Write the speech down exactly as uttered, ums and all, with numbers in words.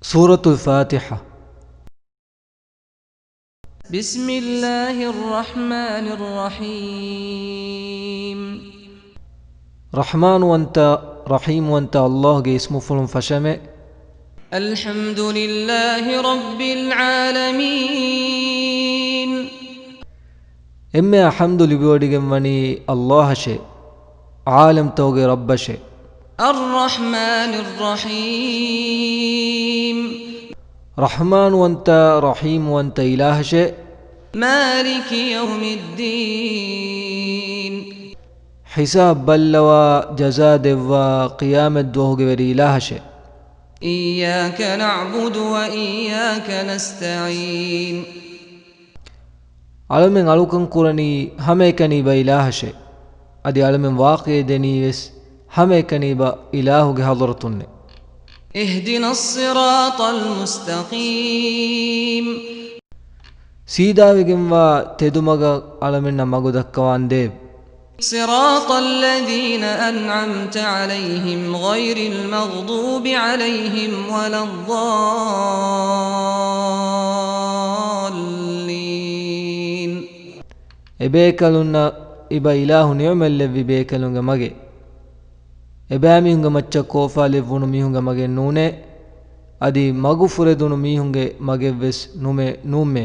ސޫރަތުލް ފާތިޙާ. بسم الله الرحمن الرحيم. ރަޙްމާންވަންތަ، ރަޙީމްވަންތަ ﷲ ގެ އިސްމުފުޅުން ފަށަމެ. الحمد لله رب العالمين. އެންމެ ޙަމްދު ލިބިވޮޑިގެންވަނީ ﷲ އަށެ، ޢާލަމްތަކުގެ ރައްބަށެ. الرحمن الرحيم. ރަޙްމާންވަންތަ، ރަޙީމްވަންތަ އިލާހަށެ. مالك يوم الدين. ޙިސާބު ބައްލަވާ، ޖަޒާ ދެއްވާ، ޤިޔާމަތްދުވަހުގެ ވެރި އިލާހަށެ. إياك نعبد وإياك نستعين. އަޅަމެން އަޅުކަން ކުރަނީ ހަމައެކަނި އިބަ އިލާހަށެ. އަދި އަޅަމެން ވާޤިޢަތް ދެނީ ވެސް ހަމައެކަނި އިބަ އިލާހުގެ ޙަޟްރަތުންނެ. اهدنا الصراط المستقيم. ސީދާވެގެންވާ ތެދުމަގަށް އަޅަމެންނަށް މަގު ދައްކަވާންދޭވެ. صراط الذين أنعمت عليهم غير المغضوب عليهم ولا الضالين. އެބޭކަލުންނަށް އިބަ އިލާހު ނިޢުމަތްލެއްވި ބޭކަލުންގެ މަގެއް. އެބައިމީހުންގެ މައްޗަށް ކޯފާލެއްވުނު މީހުންގެ މަގެއް ނޫނޭ. އަދި މަގުފުރެދުނު މީހުންގެ މަގެއްވެސް ނުމެ، ނޫންމޭ.